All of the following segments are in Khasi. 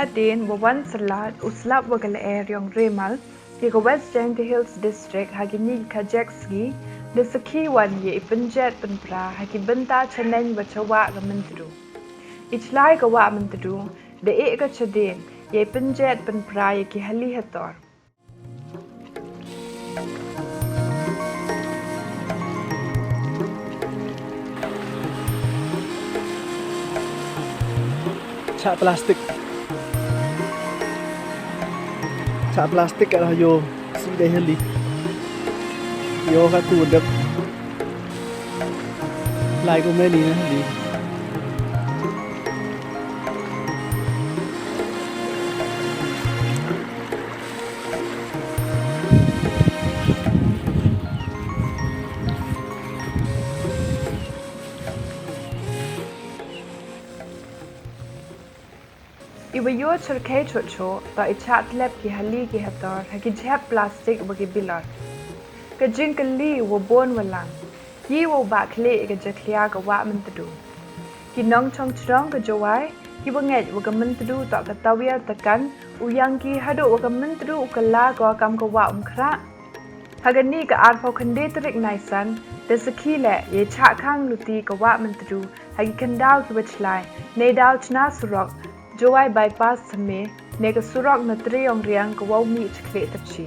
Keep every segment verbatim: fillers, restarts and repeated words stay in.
Hadien ba wan sa lad u slap wa ka lyer yong Remal, ïa ka West Jaintia Hills District ha kini ki khajiak sngi, da sakhi wan ïa i pynjet pynpra ha ki bynta chaneng wa chawah ka Myntdu. I chlai ka wah Myntdu, da ïeh ka chadien, ïa i pynjet pynpra ïa ki hali hator. Chah plastik. Chah plastik ka la ïoh sih dei hali. Ïoh ka tu dep. Lai ko meni na hali. I wa ïoh chyrkhei choh choh, toh i chah tlep ki hali ki hator ha ki jhep plastik wa ki bilor. Ka jingkylli wa bun wa lang, ki wa u bah khlieh ïa ka jakhlia ka wah Myntdu. Ki nongchong chnong ka Jowai, ki wa ngeit wa ka Myntdu toh ka tawiar takan, u ïang ki haduh wa ka Myntdu u kylla ko kam ka wah um khrah. Ha kani ka arphew khyndai tarik Naisan, da sakhi leh ïa i chah khang luti ka wah Myntdu ha ki khyndaw ki wa chlai, neidaw chna surok Jowai Bypass Thame, ne ka surok na Triong Riang ka wa u mih chakhleh tapchi.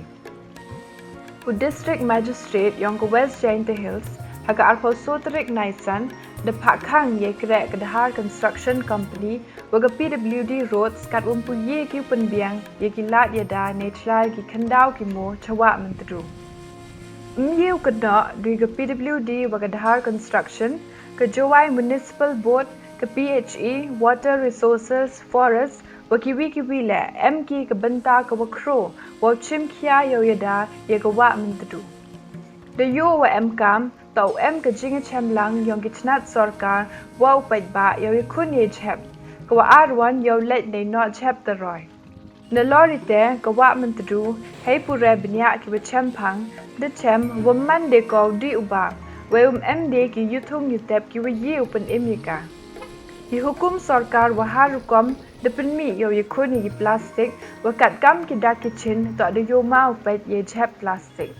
U District Magistrate yong ka West Jaintia Hills, ha ka arphew so tarik Naisan, da phah khang ïa i kreh ka Dhar Construction Company wa ka P W D Roads, kat wym pu ïa ki u pynbiang ïa ki lad ïada ne chlai ki khyndaw ki mo chawah Myntdu. Ym ïa u kynnoh, dei ka P W D wa ka Dhar Construction, ka Jowai Municipal Board, ka P H E, Water Resources, Forest, wa kiwi kiwi leh, em ki ka bynta ka wa khro, wa u chim khia ïa u ïada ïa ka wah Myntdu. Da ïoh wa em kam, toh em ka jingïachem lang yong ki chnat sorkar, wa u paidbah ïa u ïakhun ïa i jhep, ka wa ar wan ïa u leit nei noh jhep taroi. Nalor ite, ka wah Myntdu, hei pure bniah ki wa chem phang, da chem, wa man de ko u dih u bah, wei um em de ki ïuthung ïutep ki wa ïoh u pynim ïa ka. Ki hukum sorkar wa har rukom, da pynmih ïa u ïakhun ïa ki plastik, wa katkam ki dak ki chin, toh da ïoh ma u peit ïa i jhep plastik.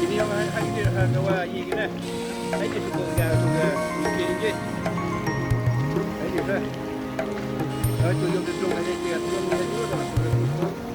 Ini yang hai, hai, ini, ha, kawa, ini, kena. Hai, ini, suka, ya, suka, ini, ini. Hai, ini, suka. Hai, tu, yang, tu, tu, hai, ini, tu, tu, tu, tu, tu, tu, tu.